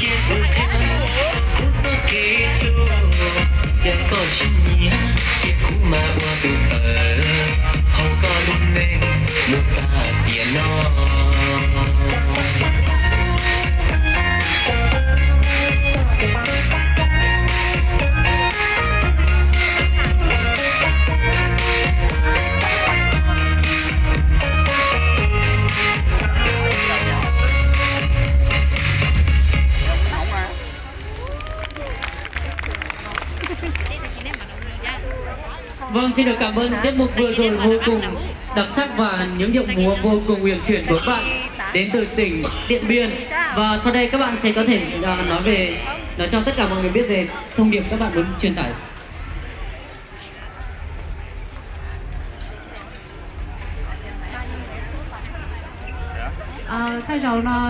Kuv qhia txog kuv txoj kev hluas, yog koj tsis nyiam, cia kuv mas ua tus tawm hauv koj lub neej mus tag tiam no. Vâng, xin được cảm ơn tiết mục vừa rồi vô cùng đặc sắc và những điệu múa vô cùng uyển chuyển của các bạn đến từ tỉnh Điện Biên. Và sau đây các bạn sẽ có thể, à, nói về, nói cho tất cả mọi người biết về thông điệp các bạn muốn truyền tải. Thaj zaus no,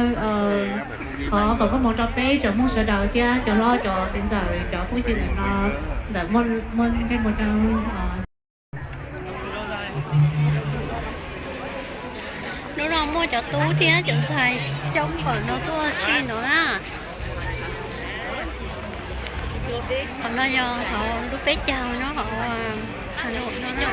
thov foom koob hmoov rau peb cov Hmoob sawv daws thiab cov hlob cov txiv ntxawm cov phooj ywg ntawm no, ntawm muaj nqe mus rau. Hnub no muaj cov tub thiab cov ntxhais coob npaum no tuaj si no na. Qhov no yog hauv lub peb caug nyob hauv Hà Nội no na.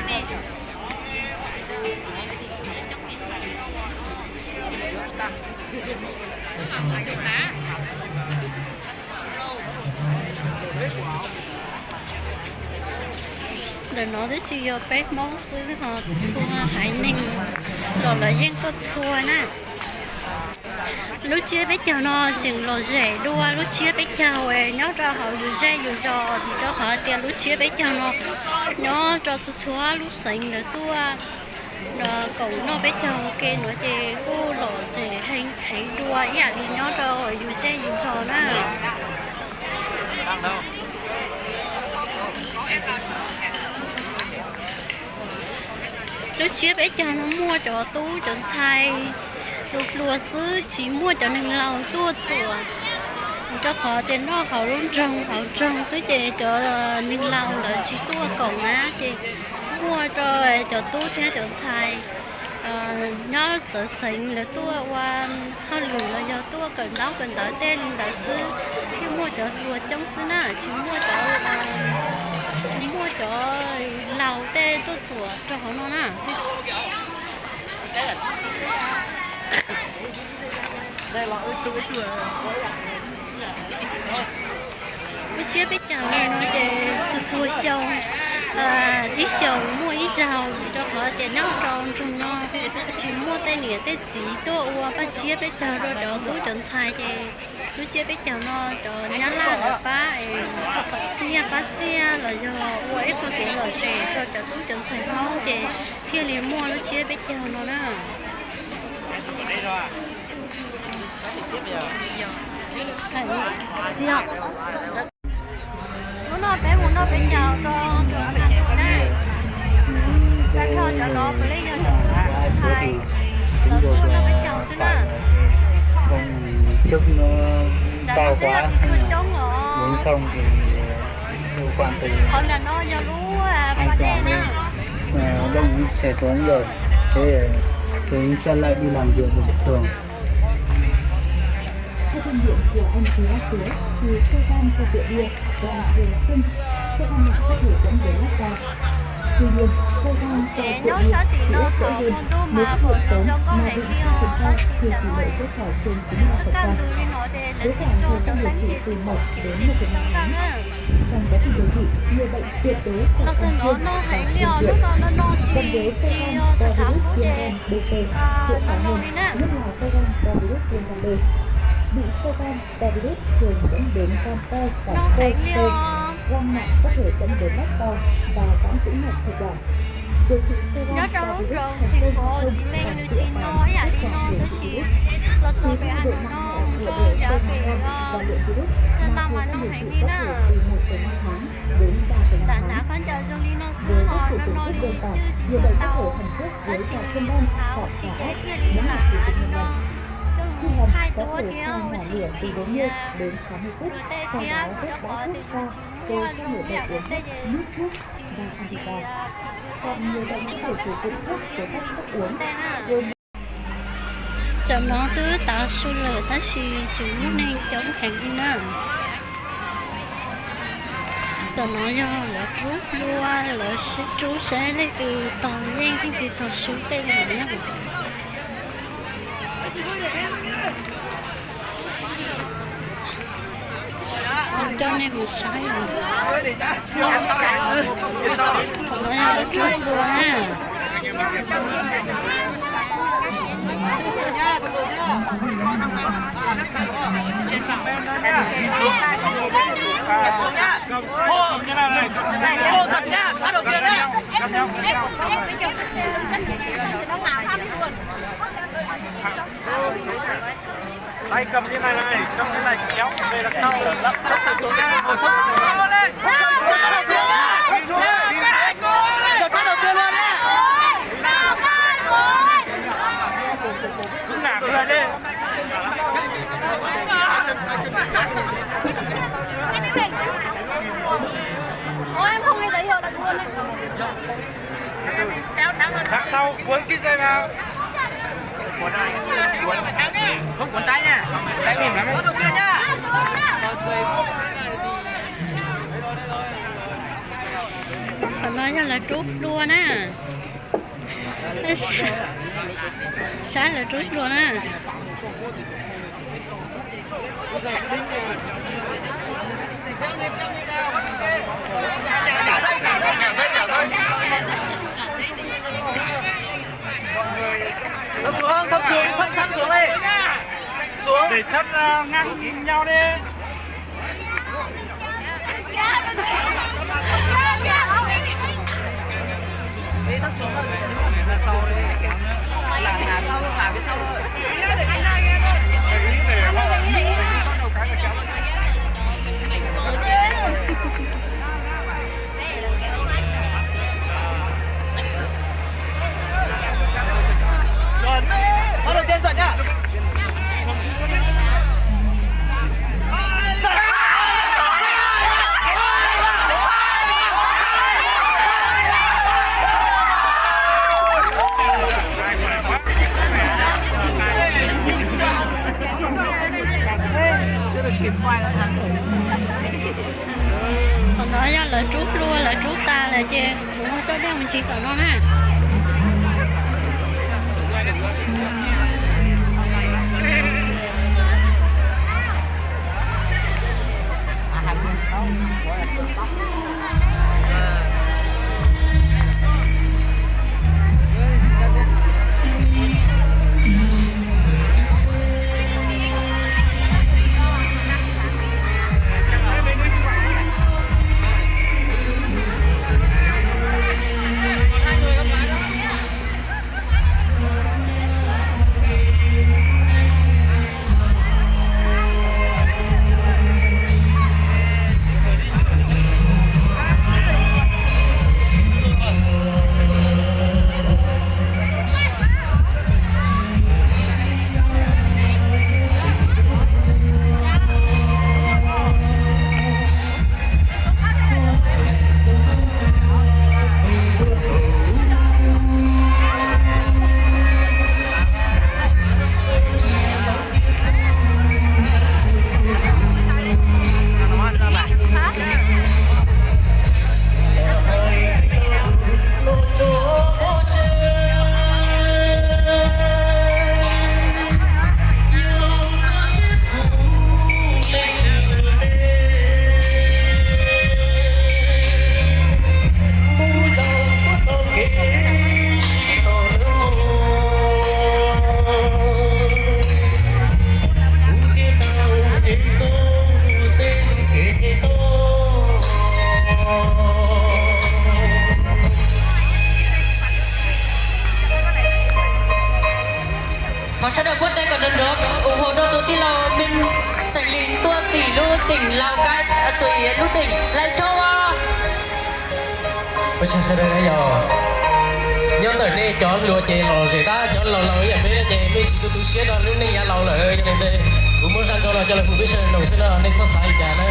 Ntawm no twb tsis yog peb Hmoob xwb ho txhua haiv neeg los lawv yeej tuaj txhua na. Lub tsiab peb caug no tseem lom zem dua lub tsiab peb caug nyob rau hauv yus zej yus zos, rau qhov tias lub tsiab peb caug no nyob rau txhua txhua lub xeev lawv tuaj koom noj peb caug ua ke no ces kuj lom zem heev heev dua ib yam li nyob rau yus zej yus zos na. Lub tsiab peb caug no muaj cov tub cov ntxhais hluas hluas xwb, tsis muaj cov neeg laus tuaj txuam, rau qhov tias noj hauv lub nroog hauv nroog xwb ces cov neeg laus lawv tsis tuaj koom na, ces muaj rau cov tub thiab cov ntxhais nyob txawv xeev lawv tuaj ua hauj lwm los yog tuaj kawm ntaub kawm ntawv tej li ntawd xwb, thiaj muaj cov hluas coob xwb na, tsis muaj cov, tsis muaj cov laus tej tuaj txuam rau hauv no na. Lub tsiab peb caug no ces txhua txhua xyoo, ib xyoos muaj ib zaug, rau qhov tias nyob rau nroog no tsis muaj tej niam tej txiv tuaj ua paj tsiab peb caug rau cov tub cov ntxhais ces lub tsiab peb caug no cov nyab laj lawv pab nyiaj pab txiaj los yog ua ib qho kev lom zem rau cov tub cov ntxhais Hmoob ces thiaj li muaj lub tsiab peb caug no na. Hnub no peb mus noj peb caug rau nroog Hà Nội na. Tag nrho cov no puav leej yog cov tub ntxhais los tuaj noj peb caug xwb na. Ntawm no yog tsis tshua coob os. Qhov ntawm no yog lub pas dej na. Đông sẽ có nhiều cái, cái thuận lợi đi làm việc bình thường. Theo kinh nghiệm của anh Thúy Á Tuế, thì xe van ra rượu bia và thường xuyên, xe van nặng có thể dẫn đến lái xe. Tuy nhiên, xe van ra rượu bia thì ít dễ hơn, nếu phát hiện sớm mà bị phát hiện ra thì tỷ lệ chữa khỏi trên chín mươi lăm phần trăm. Với hàng thời gian điều trị từ một đến một năm tháng, trong quá trình điều trị, người bệnh tuyệt đối phải ăn kiêng và kiêng rượu. Còn với xe van do virus viêm gan B T, triệu chứng nặng, nhất là xe gan do virus viêm gan B. Bị xe gan do virus thường dẫn đến gan to, cải xơ, tê, gan nặng có thể dẫn đến lách to và giãn tĩnh mạch thực quản. Điều trị xe gan do virus thành công thành công và hiệu quả với kết quả điều trị virus. Khi mức độ nặng và hậu vệ xe gan gan do luyện virus mà thời gian điều trị có thể từ một đến năm tháng đến ba đến năm tháng. Với các triệu chứng rất đơn giản, người bệnh có thể thẩm thuốc với cả thuốc men, hoặc xả ép, nếu mà triệu chứng nặng. Khi hầm có thể cho hỏa lửa từ bốn mươi đến sáu mươi phút, sau đó vớt bã thuốc ra, rồi cho người bệnh uống hết nước thuốc và ăn vào. Còn người bệnh có thể sử dụng thuốc với các thuốc uống, gồm Tam no twb tav su lawm tab sis tseem muaj neeg coob heev li na. Tam no yog lawv rub hlua, lawv sib rub saib leej twg tog yeej leej twg tog su tej li na. Coj nej mus saib, qhov no yog lawv rub hlua na. Tay cầm như này này, cầm như này kéo về đằng sau. Thấp xuống nha, ngồi thấp xuống. Giọt phát đầu tiên luôn nha. Cứ nạp người đi. Đằng sau cuốn cái dây vào. Không cuốn tay nha. Tay mỉm lắm. Qhov no yog lawv rub hlua na. Saib lawv rub hlua na. Thấp xuống, thấp xuống, thấp sẵn xuống đi. Xuống. Để chân, ờ, ngang kính nhau đi. Bắt đầu tiên rồi nhá. Qhov no yog lawv rub hlua, lawv rub tas lawm ces kuv ho coj nej mus ncig tom no na. Thov sawv daws npuaj tes kom nrov nrov ủng hộ rau tus tij laug Minh Sành Linh tuaj tim lub tỉnh Lào Cai, tuaj lub tỉnh Lai Châu. Ua tsaug sawv daws na yog. Nyob ntawm nej cov hluas ces los zem tab, cov laus laus ib yam peb no ces nej tsis tu tu siab rau lub neej yav laus lawm, yog li ntawd kuv muab zaj nkauj no coj los hu peb sawv daws mloog xwb no, nej txhob xav li cas na.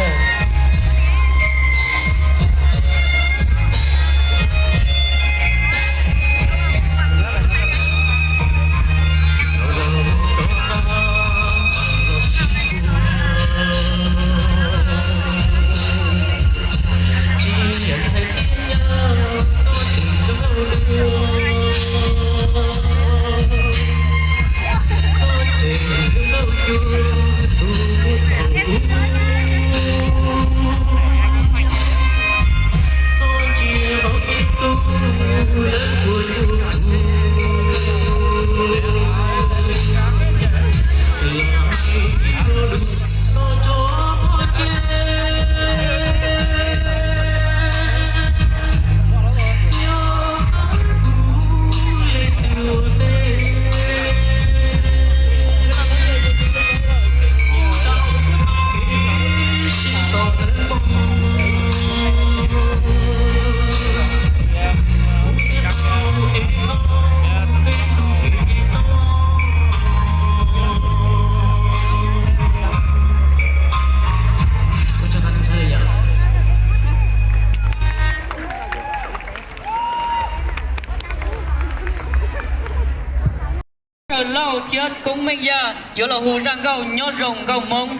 thiab Koob Meej Yaj yuav los hu zaj nkauj Nyob Zoo Nkauj Hmoob.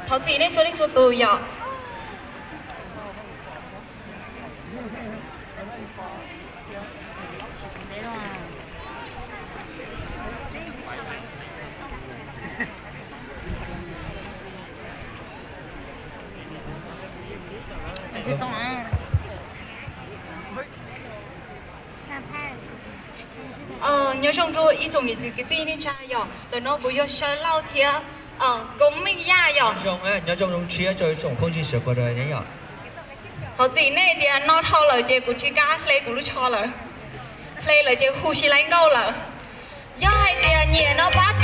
Thov txim nej txhua leej txhua tus yom. Nyob zoo rau ib tsoom niam txiv kwv tij neej tsa yom, ntawm no kuv yog Saw Lauj thiab Koob Meej Yaj yom. Nyob zoo, nyob zoo zoo tshiab rau ib tsoom phooj ywg sawv daws ne yom. Thov txim nej tias no dhau lawm ces kuv tsis kam hle kuv lub tsho lawm, hle lawm ces hu tsis laib nkauj lawm. Yog hais tias nyiam no pab